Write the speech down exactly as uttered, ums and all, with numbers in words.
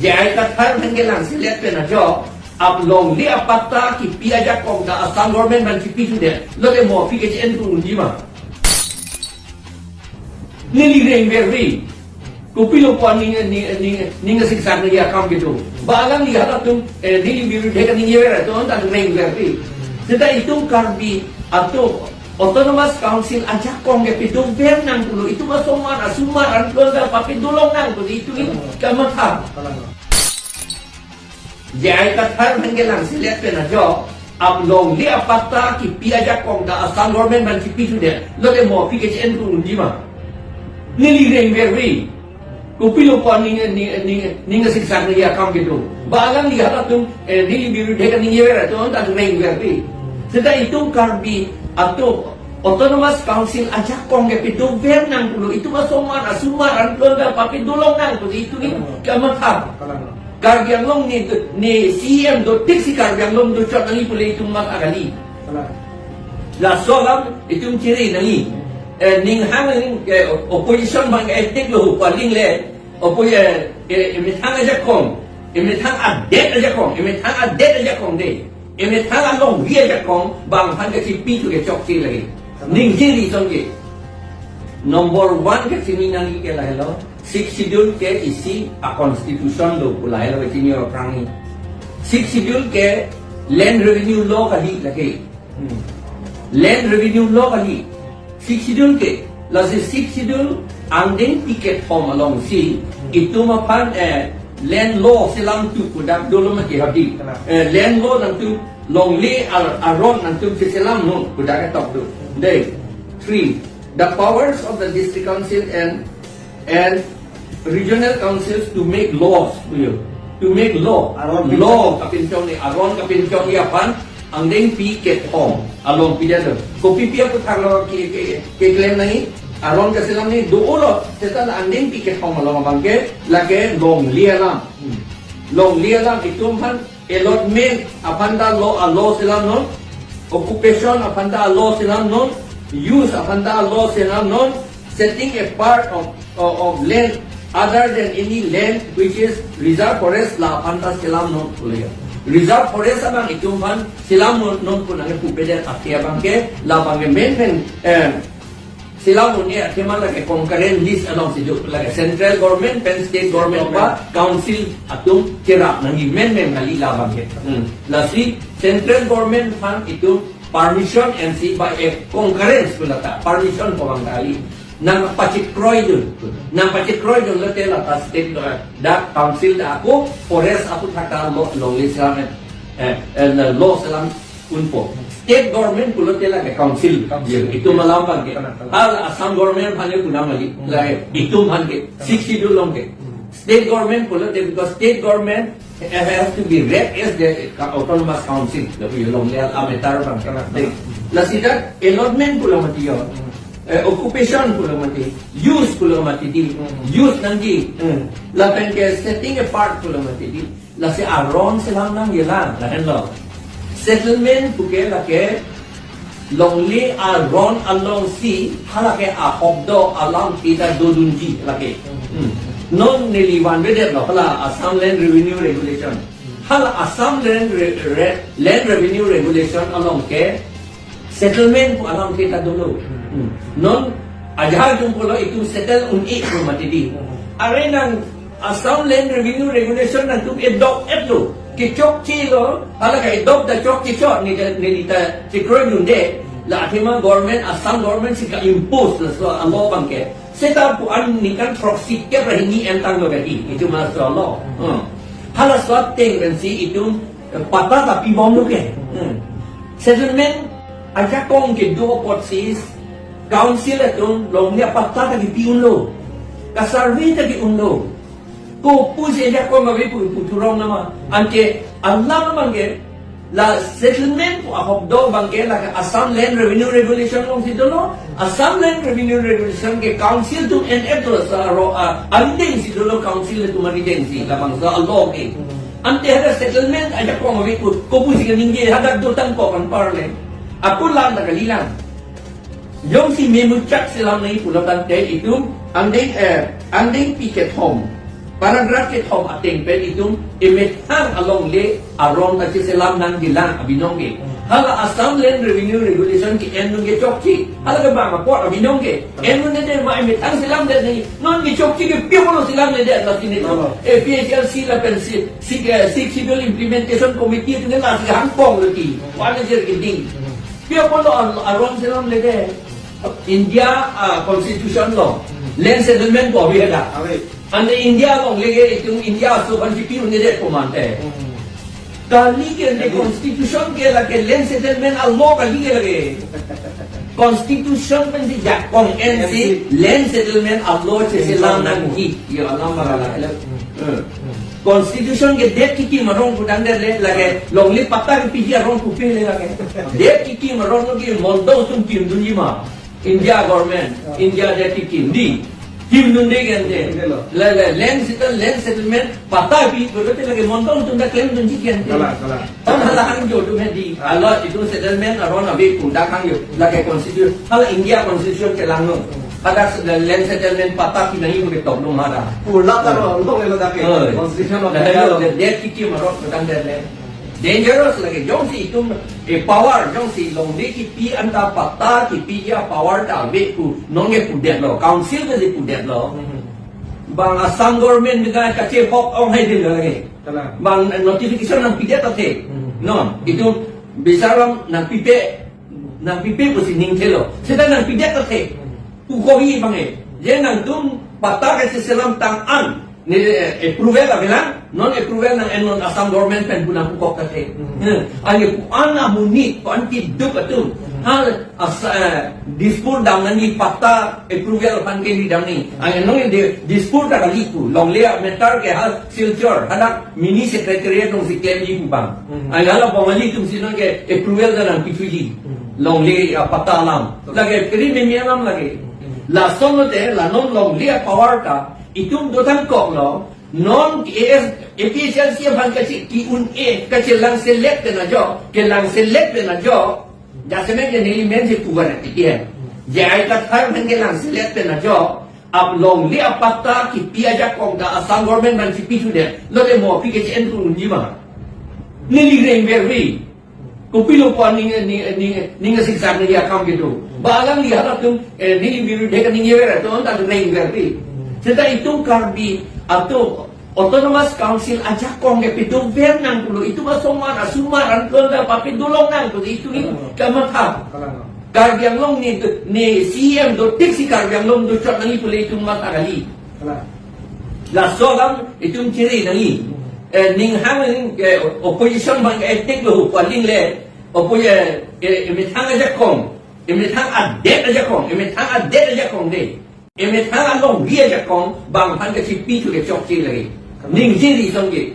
J I Kathar aphan kelang selet pen ajo, ap longle apatta kipi ajakong ta Assam government aphan kipi thudet. Lote mo aphi ke J N P unji ma. Neli rengver ri. Kopilo pu aning, ning, ning, ning siksak neli akam kedo. Ba alangli halatum, eh, neli birudhe kaningjever atum ta rengver ri. Seta itum Karbi atum Autonomous Council ajakong ke pedover nang pulo, itum asomar, asomar, anklon ta papedolong nang pulo, itum ini kamatha. J I Kathar aphan kelang selet pen ajo, ap longle apatta kipi ajakong ta Assam government aphan kipi thudet. Lote mo aphi ke J N P unji ma. Neli rengver ri. Kopilo pu aning, ning, ning, ning siksak neli akam kedo. Ba alangli halatum, eh, neli birudhe kaningjever atum ta rengver ri. Seta itum Karbi atum Autonomous Council ajakong ke pedover nang pulo, itum asomar, asomar, anklon ta papedolong nang pulo, itum ini kamatha. Karbi Anglong ni, ni C E M do tik si Karbi Anglong do chot nangji pule itum mat akali. Laso alam itum chiri nangji. Eh, ning hang ning, eh, opposition bang etik lo paling le. Oppo eh, eh, emethang ajakong, emethang adet ajakong, emethang adet ajakong de. Emethang alongvi ajakong bang aphan ke kipi thu ke chokche lagi. Ningje reason ke. Number one ke chini nangji ke lahelo. Sixth Schedule ke isi a constitution lo pu lahelo ke chini aphrang ni. Sixth Schedule ke land revenue law kali lake. Hmm. Land revenue law kali. Sixth Schedule ke, lasi Sixth Schedule angdengpi kethom alongsi, itum aphan, eh, land law selam tu pu dak dolo mati hadi. Kena. Eh, land law nangtum longle ar-, aron nangtum selam non pu dak ketok do. Dei, three, the powers of the district council and and regional councils to make laws, you know, to make law. Aron law kapinchong ni, aron kapinchong ni aphan angdengpi kethom along pidet lo. Kopi pi aputhak lo ke, ke, keklem nangji, aron kaselam ni do-o lo, seta la angdengpi kethom along abang ke, lake longle alam. Hmm. Longle alam itum aphan allotment aphan ta law, a law selam non, occupation aphan ta a law selam non, use aphan ta a law selam non, setting apart of, of, of land other than any land which is reserve forest la aphan ta selam non pule. Reserve forest abang itum aphan selam non, non pu nangkepupedet athe abang ke, la abang ke main main, eh, selam non ni athema lake concurrent list alongsi do, lake central government pen state government ba council atum cherap nangji main main kali la abang ke. Hmm. Lasi central government aphan itum permission M C by a concurrence pu lata permission ko abang kali. Nangpachekroidun. Nangpachekroidun lote lata state, eh, dak council dak ako forest aputhak ta lo, longle selam, eh, eh, law selam unpo. State government pulote lake council. Council. Itum alam abang ke. Kanan, kanan. Hal Assam government aphan ke pu nang kali. Hmm. Lake itum aphan ke. Kanan. Sixth Schedule along ke. Hmm. State government pulote because state government, eh, has to be read as the autonomous council. Lapu along dia a matter abang ke. Kanan, kanan. Lasi dak allotment pulo mati yo. Hmm. Eh, occupation pulo mati. Use pulo mati di. Hmm. Use nangji. Hmm. Lapen ke setting apart pulo mati di. Lasi aron selam nangji la, lahenlo. Settlement puke lake longle aron alongsi, halake ahok do alam kita dodunji lake. Hmm. Non neli vanvedet lo, hala Assam Land Revenue Regulation. Hala Assam Land Re-, Re-, Land Revenue Regulation along ke, settlement pu alam kita dolo. Hmm. Non ajahak jung pulo itum settle un-e pu mati di. Hmm. Are nang Assam Land Revenue Regulation nangtum adopt-et lo. Kechokche lo, hala ka-adopt ta chokche chot ni, neli ta chekroi dunde. La athema government, Assam government si ka-impose laso a law abang ke. Seta pu an ningkan throksi kep ra hini entang lo kati. Itum laso a law. Hmm. Halaso ateng pensi itum, eh, patta ta pibom lo ke. Hmm. Settlement ajakong kedo apotsi council atum longle apatta ta kipi unlo. Ka-survey ta ki-unlo. Kopusi ajakong ave pu, pu thurong nama. Anke alam abang ke la settlement pu ahok do abang ke la Assam Land Revenue Regulation alongsi dolo. Assam Land Revenue Regulation ke council atum en-et dolo sa ro a, arideng si dolo council atum arideng si labangso a law ke. Ante hadak settlement ajakong ave pu, kopusi kaningje hadak dotang ko kan parle. Ako lang ta kalilang. Jongsi memuchak selam nangji pulo tangte itum angdeng, eh, angdengpi kethom. Paragraph kethom ateng pen itum emethang alongle aron ta cheselam nangjilang abinong ke. Hala Assam Land Revenue Regulation ke-endun ke chokche. Hala kebang apot abinong ke. Endunde ma emethang selamde nangji. Non ke chokche ke pi apotlo selamde lasi neli. Oh. A P H L C lapen si, si, eh, Sixth Schedule Implementation Committee atum ke lasi hangpong lo ti. Wana jer keding. Pi apotlo ar-, aron selamledet. India, ah, constitution along land settlement pu ave da. Ave. Ante India alongle ke itum India aso aphan chipi un-edet pu mante. Hmm. Kali ke ante constitution ke lake land settlement a-law kali ke lake. Constitution pen si jakong ensi land settlement a-law cheselam nangji. Yo alam bala la. Hmm. Hmm. Constitution ke det kikim arong pudang det le lake longle patta kipiji arong pupe le lake. Det kikim arong lo ke mondong atum kimdunji ma. India government, India det kikim di. Kimdunde ke ante. Kimdunde lo. Le, le, land settle, land settlement patta pi, pulote lake mondong atum ta klemdunji ke ante. Kalang, kalang. Tan hala hangjo atum he di. Hala itum settlement aron ave pu dak hangjo. Lake constitution, hala India constitution kelanglo. Hadak se-, land settlement patta pi nangji pu ketok lo mara. Pulak aro, lo lo dak ke. Oh. Constitution of India lo. Det kikim arong pudang det le. Dangerous lake, jongsi itum, eh, power, jongsi longle kipi anta patta kipiji a-power ta ave pu nonke pudetlo, council ke si pudetlo. Hmm. Bang Assam government ke kachehok ong hai din lake. Kalang. Bang notification nangpidet athe. Hmm. Non, itum bisaram nangpipe, nangpipe pusi ningthelo. Seta nangpidet athe. Hmm. Pu kohi bang e. Je nangtum patta kacheselam tang an. Ne, eh, approval avelang, non approval nang-ennon Assam government pen pu nangpukok athe. Hmm. Eh, ane pu an amonit, pu an kiduk atum. Hmm. Hal as-, eh, Dispur dam nangji patta approval aphan kali dam ni. Ane non de Dispur ta kali pu, longle a-matter ke hal Silchar, hadak mini secretariat along si klemji pu bang. Hmm. Ane hala Bongali atum si nonke approval ta nangpithuji. Hmm. Longle apatta alam. Lake peri memi alam lake. Hmm. Lason lote, la non longle a-power ta, itum dotang koklo, non A S, A P H L C aphan kachi ki-un-e, kachelang select pen ajok, kelang select pen ajok, jasemet ke neli men si puvan ati ke. J I Kathar aphan kelang select pen ajok, ap longle apatta kipi ajakong ta Assam government aphan chipithudet, lote mo pi ke chen tu unji ma. Neli rengver ri. Kopilo pu ning, ning, ning, ning siksa ning akam kedo. Ba alangli halatum, eh, ning biru dek ning yever atum ta rengver ri. Seta itum Karbi atum Autonomous Council ajakong ke pido ver nang pulo. Itum asomar, asomar an konda papi dolong nang pulo itum ni kamatha. Karbi Anglong ni, ni C E M do tik si Karbi Anglong do chot nangji pule itum matha kali. Kalang. Laso alam itum chiri nangji. Eh, ning hang ning, eh, opposition bang etik lo pu aling le. Oppo-, eh, eh, emethang ajakong, emethang adet ajakong, emethang adet ajakong de. Emethang alongle ajakong, bang aphan kachipithu ke chokche lagi. Ning chiri songke.